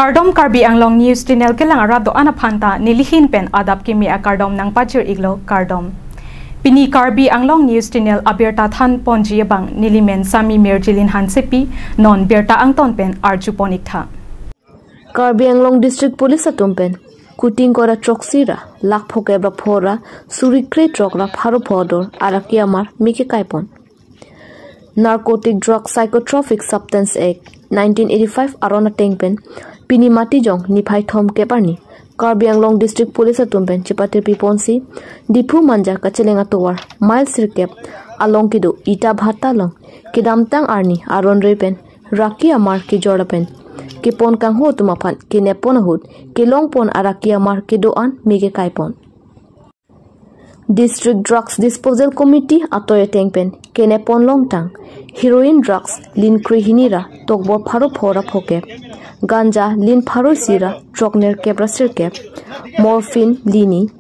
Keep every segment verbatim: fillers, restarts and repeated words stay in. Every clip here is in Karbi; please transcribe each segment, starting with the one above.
Kardom, Karbi Anglong News Channel kelang arat do-an aphan ta nelihin pen adap kimi akardom nangpajir-iklo, kardom. Pini Karbi Anglong News Channel abirta thanponji abang nelimen Sami Mirjilin Hansepi, non birta angton pen arjupon-iktha. Karbi Anglong District Police atum pen kuti ingkoi ra throksi ra lakh phokep ra pho ra suri krethrok ra pharo pho ador araki amar me kekaipon. Narcotic Drug Psychotropic Substance Act nineteen eighty-five aron ateng pen pini Matijong niphai thomkep arni Karbi Anglong District Police atum pen chepatirpiponsi Diphu Manja kacheleng atovar mile sirkep along kedo Ita Bhatta along kedamtang arni aron re pen raki amar kejor lapen kepon kangho atum aphan kenep pon ahut kelongpon araki amar kedo-an me kekaipon. District Drugs Disposal Committee atoi ateng pen kenep pon longtang heroin drugs lin kre hini ra tokbor pharo pho ra phokep, ganja lin pharo isi ra throk nerkep ra sirkep, morphine lini,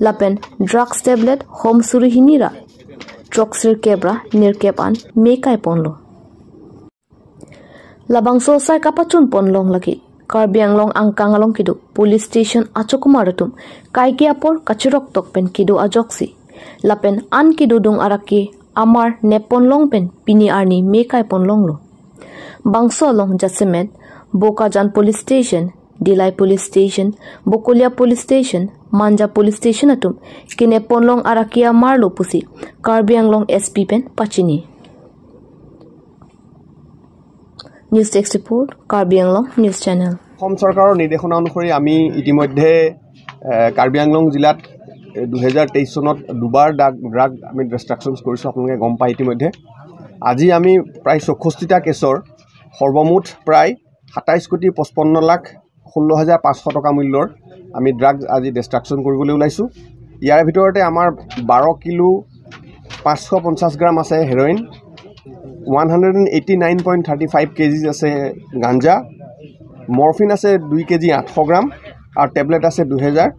lapen drugs tablet hom suri hini ra throk sirkep ra nerkep an me kaiponlo. Labangso asai kapachunpon long lake Karbi Anglong angkang along kedo police station achokumar atum kaike apor kachirok tok pen kedo ajoksi lapen an kedodung araki amar neppon long pen pini arni me kaipon longlo. Bangso along jasemet Bokajan Police Station, Dillai Police Station, Bokolia Police Station, Manja Police Station atum keneppon long araki amarlo pusi Karbi Anglong S P pen pachini. News Desk Report, Karbi Anglong News Channel. অসম চৰকাৰৰ নিৰ্দেশনা অনুসৰি আমি ইতিমধ্যে এ, কাৰ্বি আংলং জিলাত এ, দুহেজাৰ তেইছ চনত দুবাৰ ড্ৰাগ ড্ৰাগ আমি ডিষ্ট্ৰাকশ্যনছ কৰিছোঁ, আপোনালোকে গম পায় ইতিমধ্যে। আজি আমি প্ৰায় চৌষষ্ঠিটা কেছৰ সৰ্বমুঠ প্ৰায় সাতাইছ কোটি পঁচপন্ন লাখ ষোল্ল হাজাৰ পাঁচশ টকা মূল্যৰ আমি ড্ৰাগছ আজি ডিষ্ট্ৰাকশ্যন কৰিবলৈ ওলাইছোঁ। ইয়াৰ ভিতৰতে আমাৰ বাৰ কিলো পাঁচশ পঞ্চাছ গ্ৰাম আছে heroin, one hundred and eighty nine point thirty five কেজিজ আছে গাঞ্জা, মৰফিন আছে দুই কেজি আঠশ গ্ৰাম, আৰু টেবলেট আছে দুহেজাৰ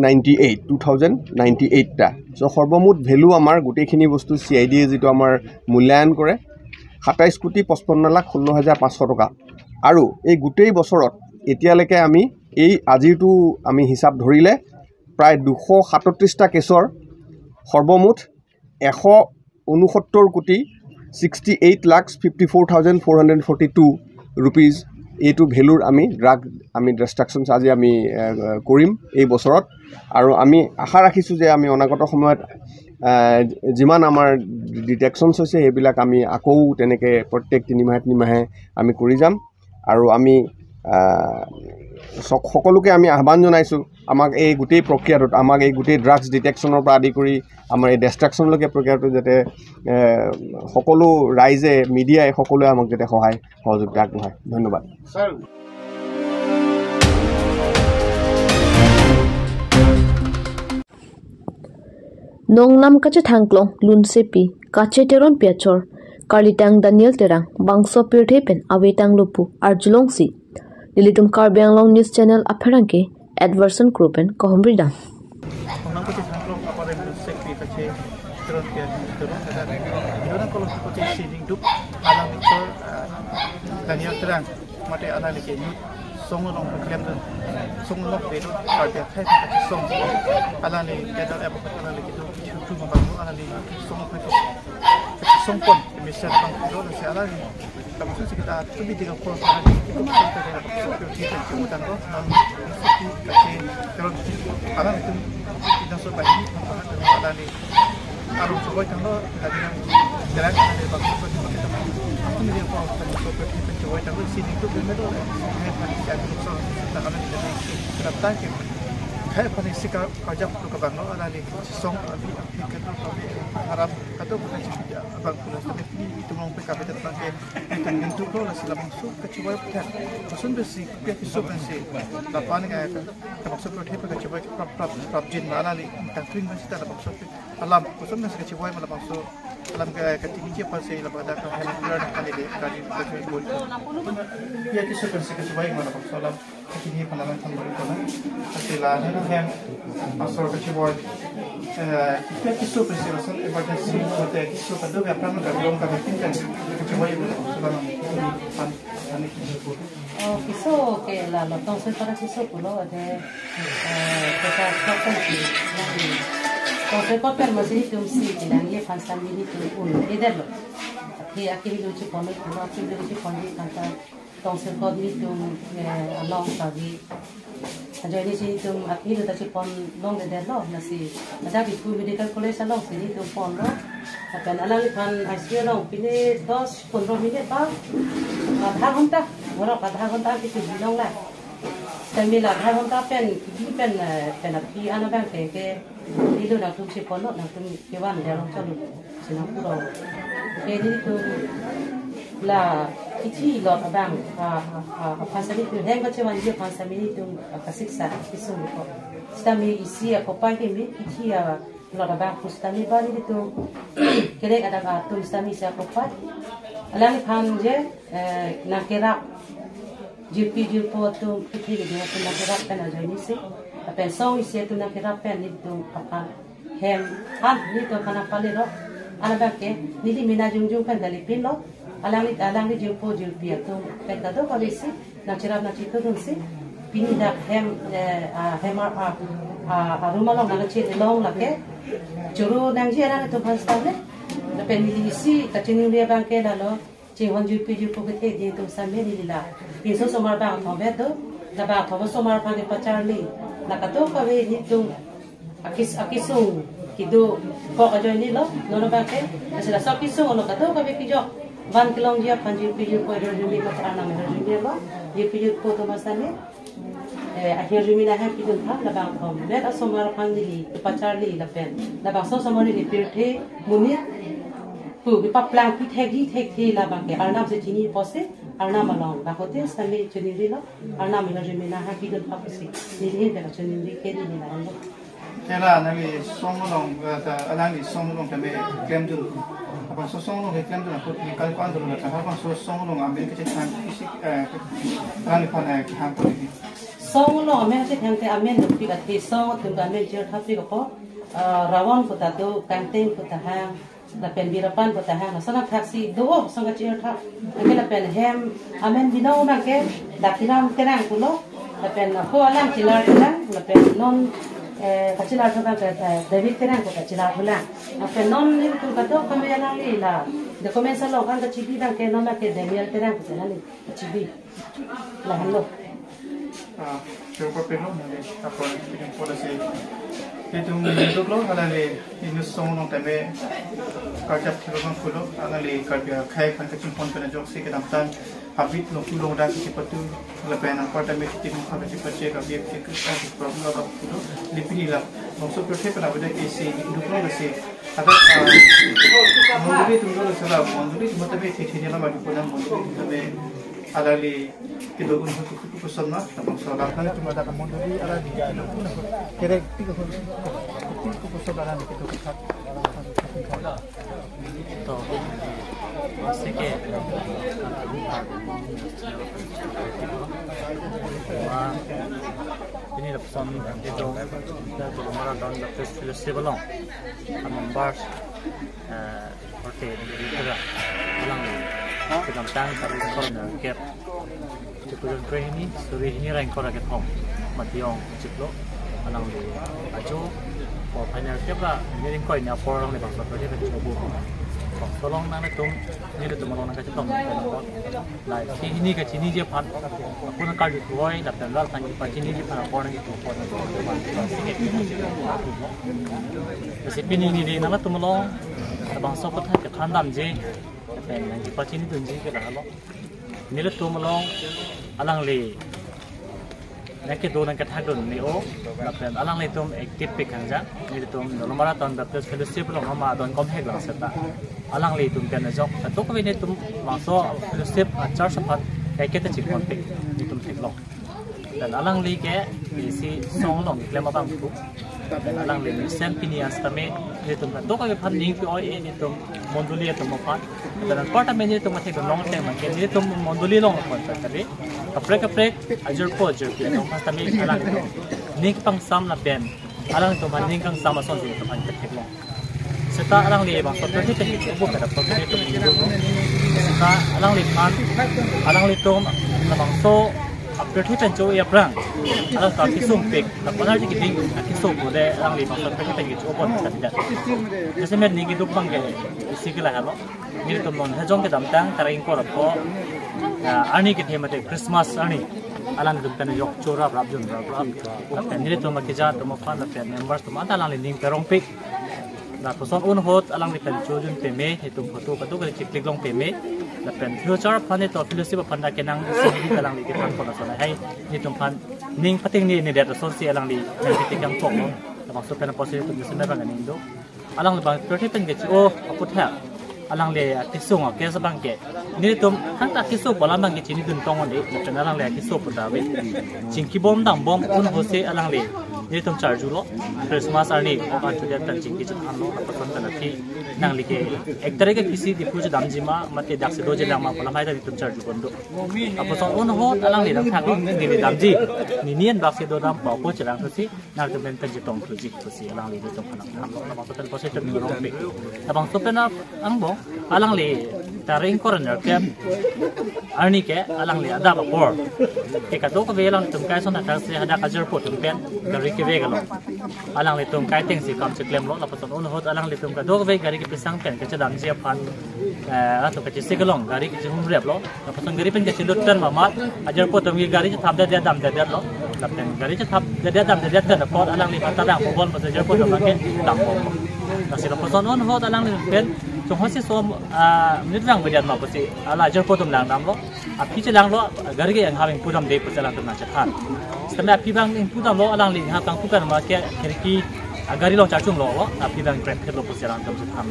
ninety eight, two thousand ninety এইটটা। চ' সৰ্বমুঠ ভেলু আমাৰ গোটেইখিনি বস্তু চি আই ডিয়ে যিটো আমাৰ মূল্যায়ন কৰে, সাতাইছ কোটি পঁচপন্ন লাখ ষোল্ল হাজাৰ পাঁচশ টকা। আৰু এই গোটেই বছৰত এতিয়ালৈকে আমি এই আজিৰটো আমি হিচাপ ধৰিলে প্ৰায় দুশ সাতত্ৰিশটা কেছৰ সৰ্বমুঠ এশ ঊনসত্তৰ কোটি sixty eight lakh fifty four thousand four hundred forty two rupees এইটো ভেলুৰ আমি ড্ৰাগ আমি ডিষ্ট্ৰাকশ্যনছ আজি আমি এ, কৰিম এই বছৰত। আৰু আমি আশা ৰাখিছোঁ যে আমি অনাগত সময়ত এ, যিমান আমাৰ ডিটেকশ্যনছ হৈছে সেইবিলাক আমি আকৌ তেনেকৈ প্ৰত্যেক তিনিমাহে তিনিমাহে আমি কৰি যাম। আৰু আমি আহ, সক- সকলোকে আমি আহ্বান জনাইছোঁ, আমাক এই গোটেই প্ৰক্ৰিয়াটোত, আমাক এই গোটেই ড্ৰাগছ ডিটেকশ্যনৰ পৰা আদি কৰি আমাৰ এই ডিষ্ট্ৰাকশ্যনলৈকে প্ৰক্ৰিয়াটো যাতে এ, সকলো ৰাইজে, মিডিয়াই, সকলোৱে আমাক যাতে সহায় সহযোগিতা আগবঢ়ায়। ধন্যবাদ। Nongnam kachethangklong lunsepi kacheteronpi achor Karlitang Daniel Terang bangso pirthe pen avetanglo pu arjulongsi nelitum Karbi Anglong News Channel apherangke Edwardson Kro pen kohomridam. Nongnam kachethangklong apar lunsepi kacheteronpi achor, Dona Kolompi kote si dingdup alang achor, ah, Daniel Terang mate alangli ke youth song along klem dun, song along be dun, Karbi akhai kachesong, alangli ke dun, alangli ke dun, chutu ma bang, alangli song along kachesong pon, mesen bang dun, si alangli. Tapi susi kita tu bi tiga puluh alangli, kita kita kita kita alangli tu kita so bayi, alangli Arum chevoi tanglo, Karbi Anglong Terang alangli bangso kita. Atum dia ko bangso kita chevoi tanglo, si dingdup dun me do, ne phan si atum so ta alangli kita kerap ta ke. Hai phan si ka kajak tu kabang lo, alangli song abi abi kado abi haram kado bukan si abang pulas tapi ini itu mau P K B tetap ke itu dingdup lo, lasi labangso kachevoi phan. Pasun besi pia kiso kan si lapan ka ka bangso pirthe pen kachevoi prap prap prap jin ma alangli tangkring besi ta labangso alam, kosonsi kachevoi ma labangso alam ke katingji aphansi labang dak kahem kali de kali kachevoi bol. Ya kiso pensi kachevoi ma labangso alam katingji aphan alam tham bol kona. Kasi la ne hem asor kachevoi. Eh, ya kiso pensi asor emergency kote kiso kado ya pran ka dong ka meeting kan kachevoi ma labangso alam. Oh, keso ke la lo, Tongsekot keso pulo, ade, eh, kesa klok pen si, nang, Tongsekot pen masi itum si, nangji aphan sitame itum un-edetlo. Ke akehelo chepon pulo, akehelo chepon ji kanta Tongsekot itum, eh, along kagi ajoine si itum akehelo ta chepon longledetlo, lasi adak Diphu Medical College along si itum ponlo. Lapen alangliphan I C U along pine dos pondro minute ba, adha ghonta, borok adha ghonta kitu bilong la. Sitame la adha ghonta pen, kibi pen, eh, pen aphi an abang ke, ke, ilo nangtum cheponlo, nangtum kevan dia rong chalo. Sinang puro. Ke nelitum la kithi lot abang, a, a, a, aphan sitame itum hem kachevanji aphan sitame itum, a, kasiksa kesung ko. Sitame isi akopai keme kithi a lot abang pu sitame ba nelitum kerek adak atum sitame isi akopai. Alangliphan je, eh, nangkerap jirpi jirpo atum kithi kiding atum nangkerap pen ajoine si. Lapen song isi atum nangkerap pen nelitum aphan hem an nelitum aphan nangpalero. An abang ke neli mena jongjong pen kali pinlo. Alangli, alangli jirpo jirpi atum pen kadokave si nangcherap nangchethurdun si pini dak hem, eh, a, hem a, a, a, a room along nangchelong lake choro nangji alanglitum aphan sitame. Lapen neli isi kachiningri abang ke lalo. Chinghon jirpi jirpo kethe ding atum sitame neli la pinso osomar bangthom vet do. La bangthom osomar aphan kepacharli. La kadokave nelitum akis, akesung kedokok ajoinelo. Non abang ke, lasi laso akesung along kadokave kejok van kelongji aphan jirpi jirpo ahirjume, mate arnam ahirjume lo. Jirpi jirpo atum sitame, eh, ahirjume nanghem pidun tha, la bangthom vet osomar aphan neli kepacharli lapen labangso osomar neli pirthe monit pu kepaplang kethekji thekthe, la abang ke arnam si chini pusi, arnam along lakote sitame chiningrilo, arnam ahirjume nanghem pidun tha pusi neli ahin pen chiningri ke neli la-anlo. Kela nangli song along, eh, ta, alangli song along tame klemdun. Labangso song along keklemdun apot ni kal ko-an dolo, labangso song along amen kachethang isi, eh, alangliphan, eh, kethang ko ni. Song along amen kachethang te amen dopik athe song atum amen chirthapik apot, eh, Ravon pu ta do, Kangteng pu ta hang, lapen Birapan pu ta hang, lason athaksi do, song kachirthap. Anke lapen hem amen binong abang ke Dakiram Terang pulo, lapen ako alang Chilar Terang, lapen non, eh, kachilar abang ke, eh, David Terang pu kachilar pulang. Lapen non nelitum kadokave alangli la documents along an kachibi abang ke non ke Daniel Terang pu alangli kachibi. Lahenlo. Ah, terima kasih lo, nangli apor pining pola si. Itum duklo, alangli inut song along tame karjap thilo bang pulo, alangli Karbi akhei aphan kachinghon pen ajoksi kedamtang habit lo pulo dak kachipatu, lapen anpar tame kitim kha kachipache, Karbi akhei ke, ah, problem lo bang pulo, lipini la bangso pirthe pen avedet isi duklo lasi. Ada, ah, mondoli atum dolo sala, mondoli atum tame thekthe ne la madu pona mondoli atum tame alangli kedo un kuku kuku son ma, labangso alam. Alangli atum ada mondoli alangli kerek tik kuku kuku son alangli kedo kethak. To, masih ke, ma, ini lapuson kedo, kedo Marathon Baptist Fellowship along a-members, eh, orte di kira alangli kedamtang kali kor na kep. Chiklo krehini, suri hini ra ingkoi ra kethom, Mationg chiklo, alangli ajo, o final kep ra, hini ra ingkoi ni apor alangli bangso project chobu. Bangso along nanglitum, nelitum along nangkachetong pen. Lahei hini kachiniji aphan, apun karju thuoi, lapen ral tangki pachiniji aphan apor nangkethu apor. Lasi pini neli nanglitum along labangso aphuthak kethan damji, lapen nangkepachinidunji ke lahelo. Nelitum along alangli nangkedo nangkethakdun me-o, lapen alanglitum active pik kangjang, nelitum Dolomara Town Baptist Fellowship along ama adon komhek lang seta. Alanglitum pen ajok, kadokave nelitum bangso fellowship a-church aphan kaiketa chikon pik, nelitum theklong. Lapen alangli ke isi song along keklem abang pu. Lapen alangli mesen pini an sitame nelitum kadokave aphan ning pi-oi-e nelitum mondoli atum aphan. Lapen anpar tame nelitum athek long teng abang ke nelitum mondoli along aphan ta kali. Kaprek kaprek ajirpo ajirpi atum aphan sitame alangli ning kangsam lapen alangtum aphan ning kangsam asonsi nelitum aphan theklong. Seta alangli bangso pirthe pen kechobu pen apot nelitum ning dolo. Seta alangliphan, alanglitum labangso apirthe pen cho-e aphrang, alang ta kesung pik, lapen arji keding akeso pu de alanglibangso apirthe pen kecho-o pon kandidat. Jasemet ning keduk abang ke isi ke lahelo. Nelitum non hejong kedamtang tarik ingkoi ra pho, ah, arni kethe mate Christmas arni alanglitum pen ajok cho raprap jun raprap. Lapen nelitum akeja atum aphan lapen members atum anta alangli ning perong pik. Lapuson un ahut alangli pen chojun peme, itum photo kadokave chiklik long peme. Lapen future aphan itum fellowship aphan ta kenang isi alangli kethan pon ason hai. Nelitum aphan ning pating ni ni det asonsi alangli nang ketik yang pok lo. Labangso pen apotsi itum jasemet abang ning do. Alang labang apirthe pen kecho-o aputhak alangli akesung akes abang ke nelitum hang ta keso pu alam abang ke chinidun tong un-e, lapen alangli akeso pu ta ave. Chingki bom dam bom un ahutsi alangli nelitum charjulo. Christmas arni ok an chudet pen chingki chethanlo, lapuson pen aphi nangli ke ek tarik ke pisi Diphu chedamji ma, mate daksi doji lang ma pu alam hai ta nelitum charju pon do. Lapuson un ahut alangli dam thaklo, neli damji. Nini an daksi do dam pa pu chelang thusi nangtum pen pen chetong thuji pusi alangli nelitum aphan nangthanlo. Labangso pen apotsi itum ning rong pik. Labangso pen angbong alangli tarik ingkoi ra nerkep arni ke alangli adap apor ke kadokave alanglitum kai ason athak si hadak ajirpo atum pen gari kevek along alanglitum kai atengsi kam cheklemlo. Lapuson un ahut alanglitum kadokave gari kepesang pen kachedamji aphan, eh, atum kachesik along gari kachehumreplo. Lapuson gari pen kachelut pen mamat ajirpo atum ke gari chethapdetdet damdetdetlo. Lapen gari chethapdetdet damdetdet pen apot alangliphan ta dang pobon pusi ajirpo atum abang ke dang pobon. Lasi lapuson un ahut alangli pen chonghasi som, ah, minute rang bediat ma pusi ala ajirpo atum langdamlo. Aphi chelanglo, gari ke anghap ingpu damde pusi alangtum nangchethan. Sitame aphi abang ingpu damlo, alangli anghap kangpu kan ma ke khirki, ah, gari along charchunglo, aphi abang crack phitlo pusi alangtum chethan.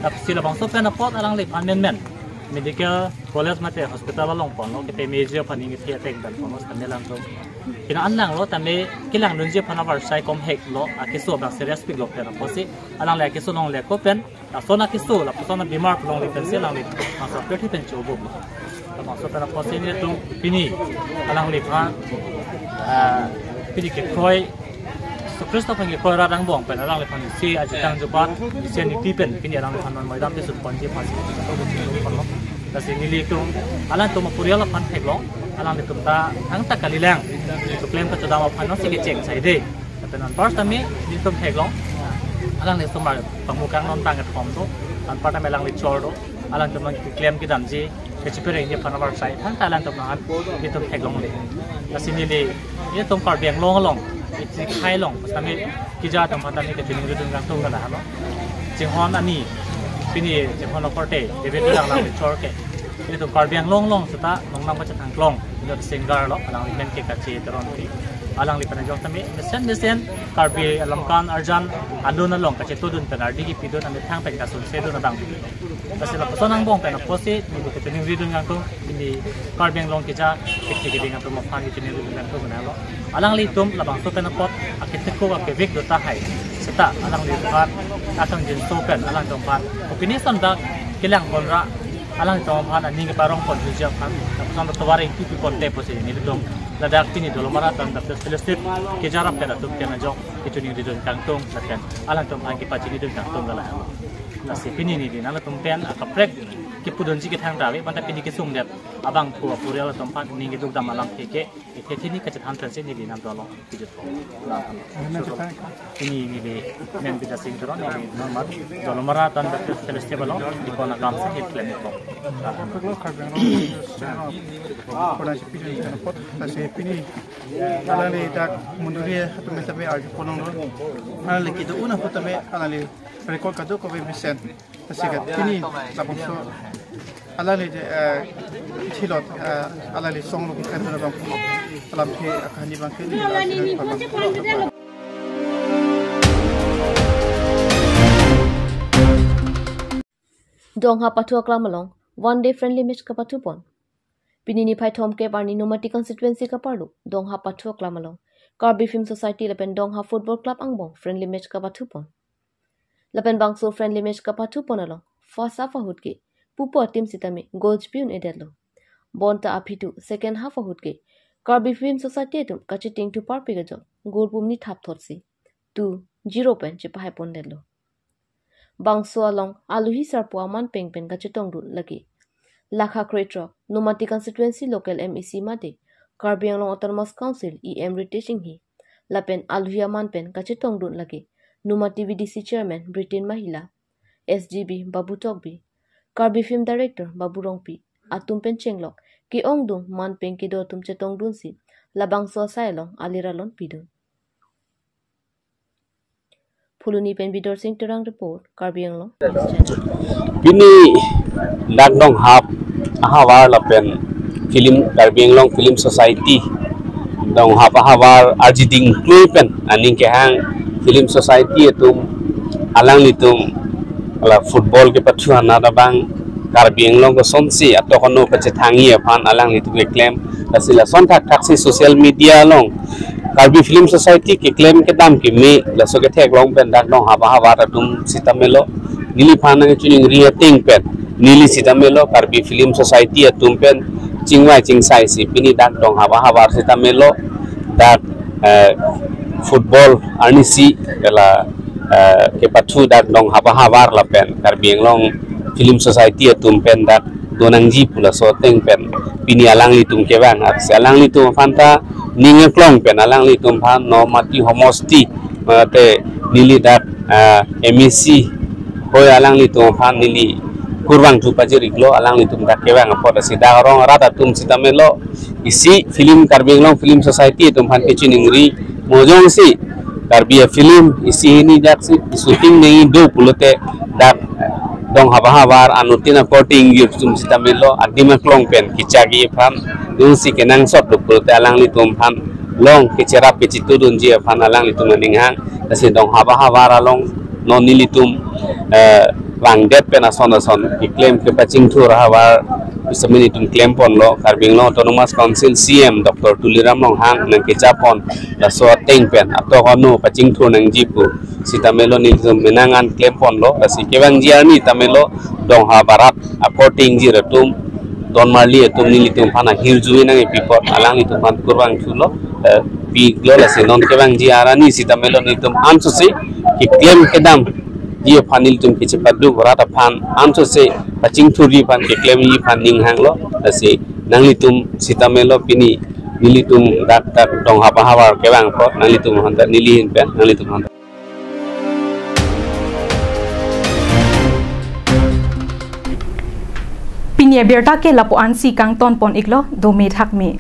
Lasi labangso pen apot alangliphan menmen medical college mate hospital along ponlo, kepemeji aphan ning kethe ateng pen ponlo, sitame alangtum kina an langlo, tame kelangdunji aphan avarsai komheklo, akeso abang serious piklo pen apotsi alangli akeso longle ko pen lason akeso, lapuson abimar pu longle pensi alangli labangso apirthe pen cho-o bom. Labangso pen apotsi nelitum pini alangliphan, ah, pini kekroi, Jisu Khristo aphan kekroi rat angbong pen alangliphan isi ajutang jubat, isi aniti pen pini alangliphan non moidam pisut ponji aphansi ponlo. Lasi nelitum alangtum apurial aphan theklong, alanglitum ta hang ta kalilang, keklem kachodam aphan nonsi kecheng saide. Lapen anpar tame nelitum theklong, alangli osomar pangmukang non tang kethom do, anpar tame alangli chor do, alangtum nang keklem kedamji, kacheperengji aphan avarsai hang ta alangtum nang nelitum theklongle. Lasi neli, nelitum Karbi Anglong along, isi khei along, sitame keja atum aphan tame kachiningri dun kangtung lahelo. Chinghon ani, pini chinghon akorte, David Dudang alangli chor ke. Nelitum Karbi Anglong along seta nongnam kachethang klong, inut singer lo, alangli men ke Kache Teronpi. Alangli pen ajok tame mesen mesen Karbi alam kan arjan alun along kachetodun pen ardi kepidun amethang pen kasunse dun abang. Lasi lapuson angbong pen apotsi neli kachiningri dun kangtung, neli Karbi Anglong keja kethe keding atum aphan kachiningri dun kangtung lo. Alanglitum labangso pen apot akethekuk akevek do tahai. Seta alangliphan akangjinso pen alangtum aphan opinion dak kelang ponra, alangtum aphan aning keparong pon thuji aphan lapuson tovar ingpi pi ponte pusi nelitum ladak pini Dolamara Town Baptist Fellowship keja rap pen atum pen ajok kachiningri dun kangtung lapen alangtum aphan kepachini dun kangtung gala. Lasi pini neli nanglitum pen akaprek kepudunji kethang ta ave, bonta pini kesungdet abangphu apurial atum aphan ning keduk dam alam ke ke, ithe thini kachethan pensi neli nangdolo. Pijit po. Ini, ini di men Bidya Sing Teron, neli non mat Dolamara Town Baptist Fellowship along, di kona kam sa hit klem po. Paglo Karbi Anglong, pernah si pijit kan pot, lasi pini alangli dak munduri atum tame arju ponlonglo. Alangli kedo-an ahut tame alangli record kadokave mesen. Lasi ke pini labangso alangli, eh, thilot, eh, alangli song lo kan abang alamthe akahani abang ke. Dongha Pathu aklam along one day friendly match kapathu pon. Pini niphai thomkep arni Nomati constituency kaparlo Dongha Pathu aklam along Karbi Film Society lapen Dongha Football Club angbong friendly match kapathu pon. Lapen bangso friendly match kapathu pon along first half ahut ke pupo ateam sitame goal chipi un-edetlo. Bonta aphi tu second half ahut ke Karbi Film Society atum kachiting thupar pik ajok goal pumni thap thotsi two zero pen chepahai pondetlo. Bangso along aluhi sarpo aman peng pen kachetongdun lake Lakha krethrok, Nomati constituency local M A C mate Karbi Anglong Autonomous Council E M Ritesh Enghi lapen alohi aman pen kachetongdun lake Nomati V D C Chairman Britin Mahila, S G B Babu Tokbi, Karbi Film Director Babu Rongpi atum pen chenglok ke-ongdung man pen kedo atum chetongdunsi labangso asai along alir alon pidun. Phuloni pen Bidor Sing Terang report, Karbi Anglong. Pini dak donghap ahavar lapen film, Karbi Anglong Film Society donghap ahavar arjiding klui pen aning kehang film society atum alanglitum la football kepathu anat abang Karbi Anglong kosonsi atok ano kachethangji aphan alanglitum keklem, lasi lason thakthaksi social media along Karbi Film Society keklem kedam keme laso ketheklong pen dak donghap ahavar atum sitame lo, neliphan nangchiningri ateng pen neli sitame lo Karbi Film Society atum pen chingvai chingsaisi pini dak donghap ahavar sitame lo, dak eh, football arnisi la eh, kepathu dak donghap ahavar lapen Karbi Anglong Film Society atum pen dak donangji pu laso ateng pen pini alanglitum kevang, lasi alanglitum aphan ta ning aklong pen alanglitum aphan Nomati homosti mate neli dak eh, M A C hoi alanglitum aphan neli kurvangthu pajir-iklo, alanglitum dak kevang apot, lasi dak arong arat atum sitame lo isi film, Karbi Anglong Film Society atum aphan kachiningri, mo jongsi Karbi film isi hini dak si shooting nangji do pulote dak donghap ahavar anuttin akorte ingjir atum sitame lo adim aklong pen kechakji aphan jongsi kenangsot do pulote alanglitum aphan along kecherap kechitudunji aphan alanglitum aning hang, lasi donghap ahavar along non nelitum eh, vangdet pen ason ason keklem kepachingthur ahavar sitame nelitum klem ponlo, Karbi Anglong Autonomous Council C M Doctor Tuliram Ronghang nangkechapon laso ateng pen atok ano pachingthur nangji pu sitame lo nelitum menang an klem ponlo, lasi kevangji arni tame lo donghap arat akorte ingjir atum, donmarli atum nelitum aphan ahirjume nangkepi apot alanglitum aphan kurvangthu lo eh, pi-iklo, lasi non kevangji arni sitame lo nelitum ansose keklem kedamji aphan nelitum kechepadu rat aphan ansose pachingthurji aphan keklemji aphan ning hanglo, lasi nanglitum sitame lo pini nelitum dak dak donghap ahavar kevang apot nanglitum aphan ta neli ahin pen nanglitum aphan ta. Pini abirta ke lapu-ansi kangton pon-iklo, dome thakme.